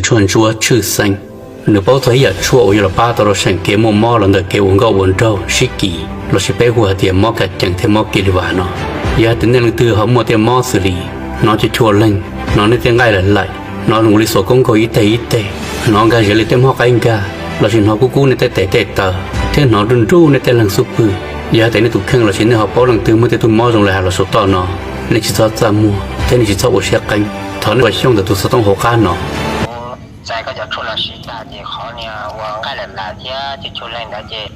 Tshuaj ntsuab tshwj xeeb, nws paub txog ib yam tshuaj uas yuav los pab tau rau seem kev muaj mob los ntawm kev ua nkauj ua nraug sib kis lossis peb hu hais tias mob ka cees thiab mob kis li vas no. Yog hais tias nej leej twg ho muaj tej mob xws li hnov chua chua leeg, hnov nej tej nqaij laim laim, hnov zoo li xuas koob nkaug ib teg ib teg, hnov nkag zes li tej hmob qaib nkag, lossis hnov kub kub nej tej tes tej taw, thiab hnov nruj nruj nej tej leeg xub pwg. Yog hais tias nej tus kheej lossis nej ho paub leej twg muaj tej tug mob zoo li hais los saum toj no, nej tsis txhob txaj muag thiab nej tsis txhob ua siab qeeb. Thov nej ua xyooj ntawm tus xov tooj hauv qab no. Kuv txais koj cov tshuaj los siv tas ces qhov niag ua nqaij laim laim thiab chua chua leeg ntawd ces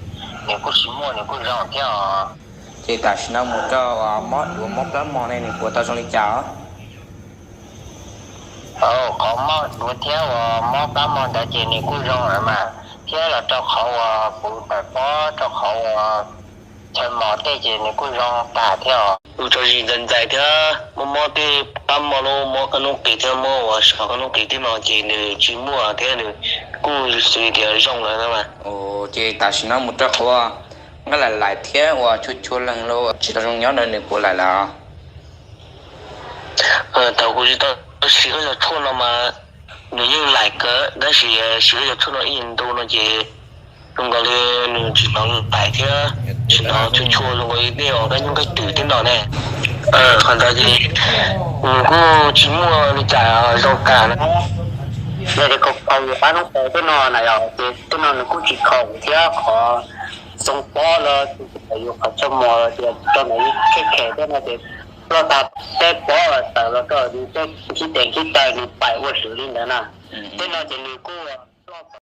nws kuj tsis muaj, nws kuj zoo thiab os. Ces tam sim no mus rau mob duav mob plab mog ne, nws puas tau zoo li cas os? Qhov mob duav thiab uas mob plab mog ntawd ces nws kuj zoo lawm mas, thiab los rau qhov uas kuv tawm pob rau qhov uas chaw mos tej ces nws kuj zoo tas thiab os. Tus tso zis ntxais ntxais thiab mob mob tej plab mog lub, mob kab noob qis thiab mob uas sov kab noob qis tej no ces nws tsis muaj thiab nws kuj xws li tias zoo lawm na. Ces tam sim no mus rau qhov nqaij laim laim thiab uas chua chua leeg los tsis tau zoo nyob ntawd nws puas laim lawm? Thaum kuv tsis tau siv koj cov tshuaj no mas nws yeej laim kawg, tab sis siv koj cov tshuaj no ib ntu no ces zoo nkaus li nws tsis hnov laim thiab tsis hnov chua chua zoo nkaus li tej uas kab nyoob kab twm tej no ne. Qhov ntawd ces nws kuj tsis muaj li cas, zoo tas na. Yog tias khaus khaus yus qab noob taw tej no na yog ces tej no nws kuj tsis khaus thiab qhov xoo pob los tsis tau yus qhov chaw mos los tias rau ntawd yus khev khev tej no ces ploj tag peb pob tawm los rau nws tej khib tes khib taw nws pais ua swm li ntawd na. Tej no ces nws kuj ploj